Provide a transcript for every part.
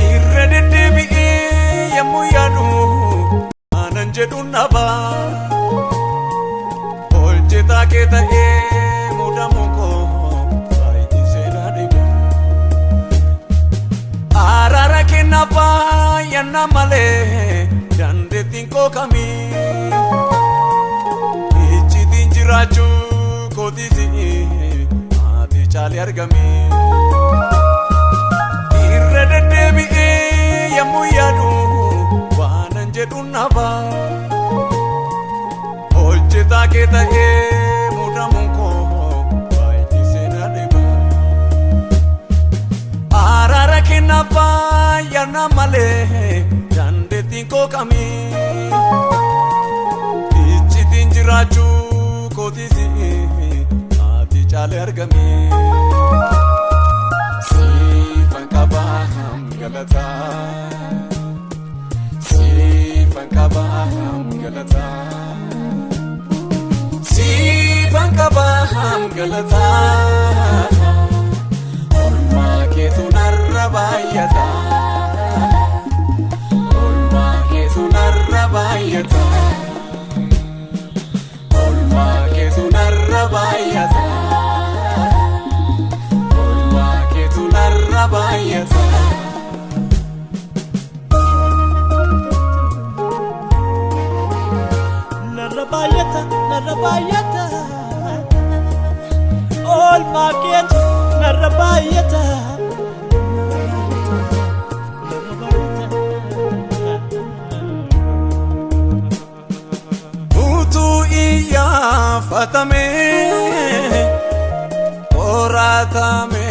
Irra deddeebi'ee yommuu yaadu aanan jedhu naba. Hojjetaa kee ta'ee muudamu koo baay'isee na dhiba. Araara kenna baay'anna malee dandeettiin koo kamii? Icciitiin jiraachuu kootiisi maatii caalee argamii. Irra deddeebi'ee yommuu yaadu waanan jedhu naba. Hojjetaa kee ta'ee muudamuun koo baay'isee na dhiba. Araara kenna baay'ana malee dandeettiin koo kamii? Icciitiin jiraachuu kootiisi maatii caalee argamii. Siifan qabaa galataa. Siifan qabaa galataa. Siifan qabaa galataa. Oolmaa keetu narra baay'ata. Oolmaa keetu narra baay'ata. Oolmaa keetu narra baay'ata. Oolmaa keetu narra baay'ata. Narra baay'ata, narra baay'ata. Oolmaa keetu narra baay'ata. Narra baay'ata. Utuu iyyaafatamee qoratame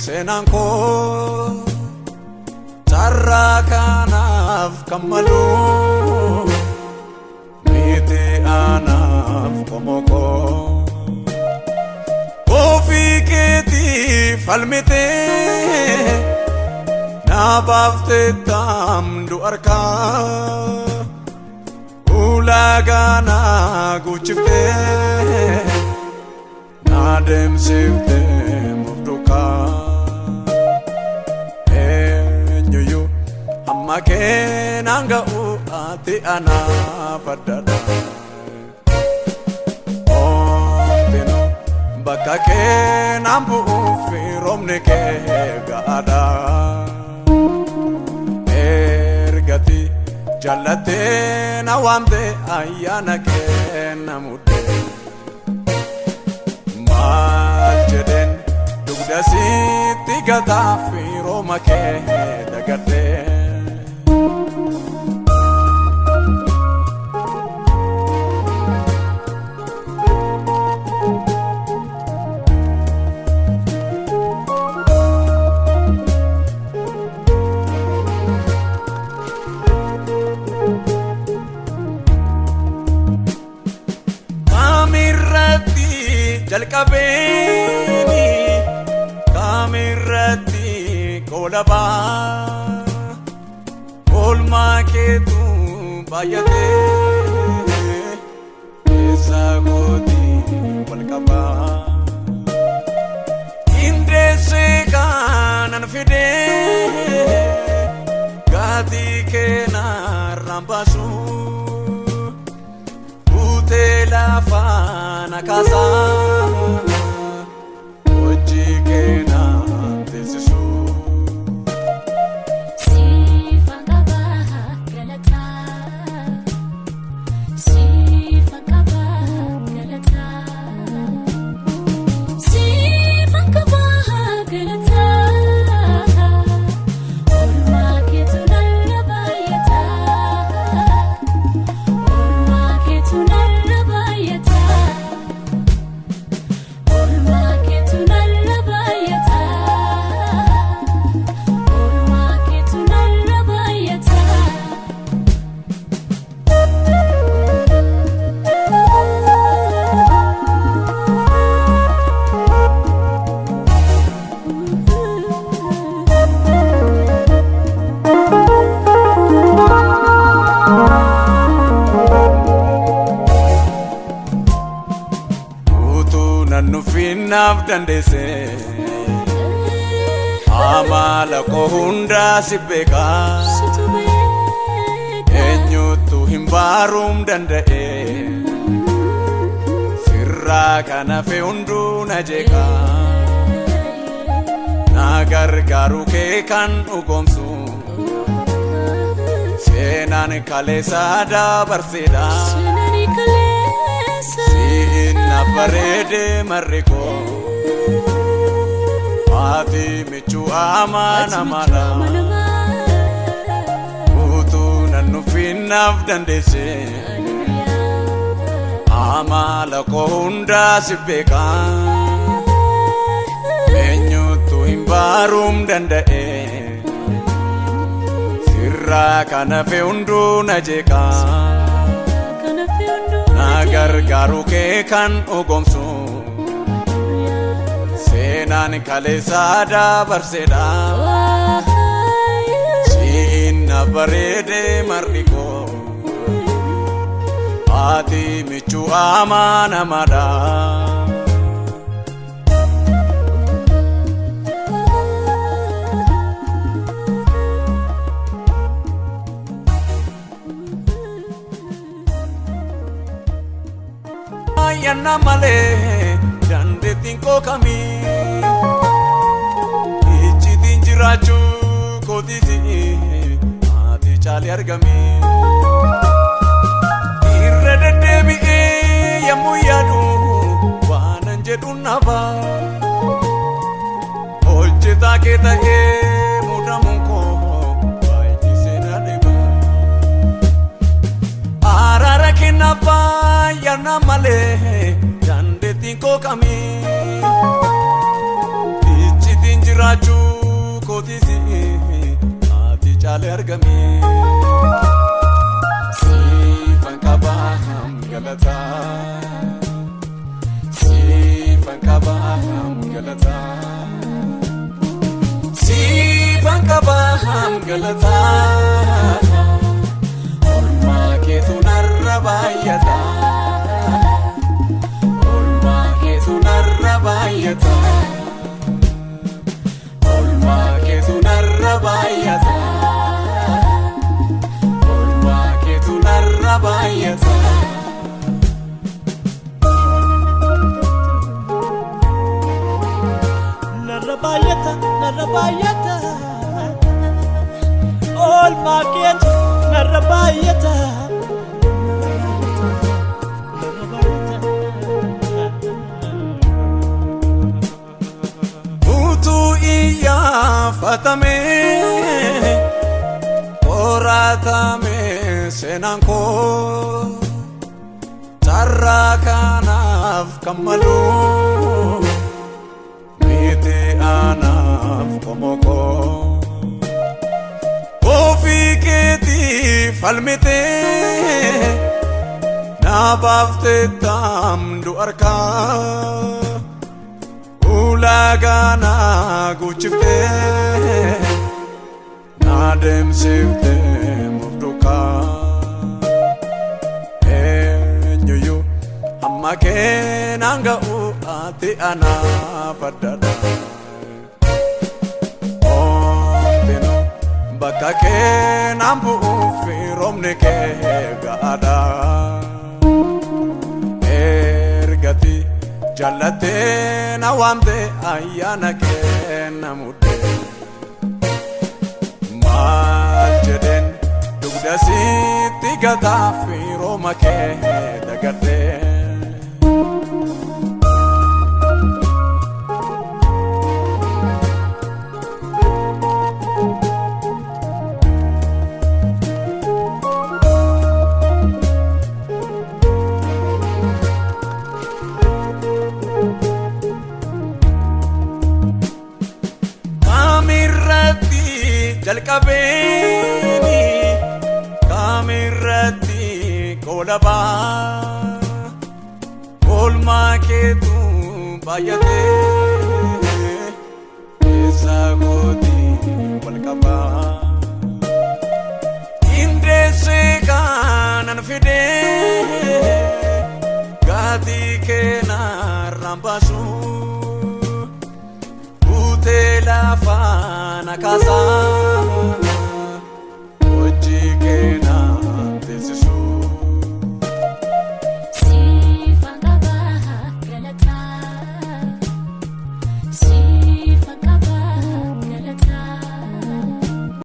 seenaan koo carraa kanaaf kan malu miti anaaf qomoo koo. Ofii keetii falmitee na baaftee taamdu harkaa. Ulaagaa na guuchiftee na deemsiftee murdukaa. Eenyuyyuu amma kee naan ga'u ati anaaf addadha. Omtinu bakka kee naan bu'uuf roobni kee ga'aadha. Ergati jallattee na waamte ayyaana kee na mudde. Maal jedheen dugda sitti gataa firooma kee dagadhee. Kaamirratti jalqabeeni kaamirratti kolabaa oolmaa keetu baay'atee keessa kooti wal qabaa. Indeessee kanan fidee gatii keenarraan baasu. Buutee lafaa na kaasaa hojii keenan teessisu. Siifan qabaa galataa. Siifan qabaa galataa. Siifan qabaa galataa. Oolmaa keetu narra baay'ata. Oolmaa keetu narra baay'ata. nuffinnaaf dandeesse. Amala koo hundaa si beekaa. Situ beeka. Eenyutu hin baaruum danda'e. Sirraa kan hafe hunduu na jeeqa. Na gargaaru kee kan dhugoomsu. Seenaan kaleessa dabarseedha. Seenaan kaleessa. Siin na bareede marri koo. Ati michuu amanamaadha. Utuu nan nuffinnaaf dandeesse. Amala koo hundaa si beeka. Eenyutu hin baaruum danda'e. Sirraa kan hafe hunduu na jeeqa. Na gargaaru kee kan dhugoomsu. Seenaan kaleessa dabarseedha. Siin na bareede marri koo. Ati michuu amanamaadha. Ayyaana malee dandeettiin koo kamii? Icciitiin jiraachuu kootiisi ati caalee argamii. Irra deddeebi'ee yemmuu yaadu waanan jedhu naba. Hojjetaa kee ta'ee muudamuun koo baay'isee na dhiba. Araara kenna baay'ana malee dandeettiin koo kamii? Icciitiin jiraachuu kootiisi ati caalee argamii. Siifan qabaa galataa. Siifan qabaa galataa. Siifan qabaa galataa. Olmaa keetu narra baay'ata. Olmaa keetu narra baay'ata. Olmaa keetu narra baay'ata. Olmaa keetu narra baay'ata. Narra baay'ata, narra baay'ata. Oolmaa keetu narra baay'ata. Narra baay'ata. Utuu iyyaafatamee qoratamee seenaan koo carraa kanaaf kan malu miti anaaf qomoo koo ofii keetii falmitee na baaftee taamdu harkaa. Ulaagaa na guuchiftee na deemsiftee murdukaa. Eenyuyyuu hamma kee naan ga'u ati anaaf addadha. Omtinu bakka kee naan bu'uuf roobni kee ga'aadha. Ergati jallattee na waamte ayyaana kee na mudde. Maal jedheen dugda sitti gataa firooma kee dagadhee. Kaamirratti jalqabeeni kaamirratti kolabaa oolmaa keetu baay'atee keessa kooti wal qabaa. Indeessee kanan fidee gaatii keenarraan baasu. Rukutee lafaa na kaasaa.